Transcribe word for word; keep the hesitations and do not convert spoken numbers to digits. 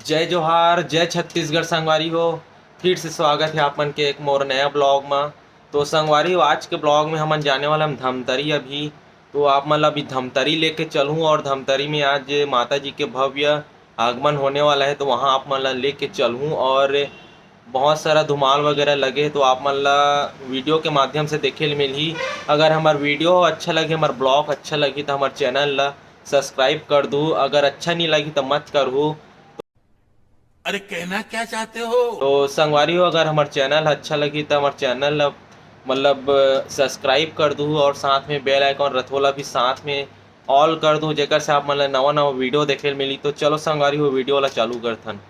जय जोहार, जय छत्तीसगढ़ संगवारी हो। फिर से स्वागत है आप मन के एक मोर नया ब्लॉग में। तो संगवारी हो, आज के ब्लॉग में हमन जाने वाला हम धमतरी अभी। तो आप मन ला अभी धमतरी लेके चलूँ और धमतरी में आज माता जी के भव्य आगमन होने वाला है, तो वहाँ आप मन ला लेके चलूँ और बहुत सारा धुमाल वगैरह लगे है, तो आप मन ला वीडियो के माध्यम से देखे ल मिलही। अगर हमार वीडियो अच्छा लगे, हमार ब्लॉग अच्छा लगी, तो हमार चैनल ला सब्सक्राइब कर दू। अगर अच्छा नहीं लगी, तो मत करहू। अरे, कहना क्या चाहते हो? तो संगवारी हो, अगर हमार चैनल अच्छा लगी, तो हमार चैनल ला मतलब सब्सक्राइब कर दू और साथ में बेल आइकन रथोला भी साथ में ऑल कर दू, जेकर से आप मन ला नवा नवा वीडियो देखे ल मिली। तो चलो संगवारी हो, वीडियो ला चालू करथन।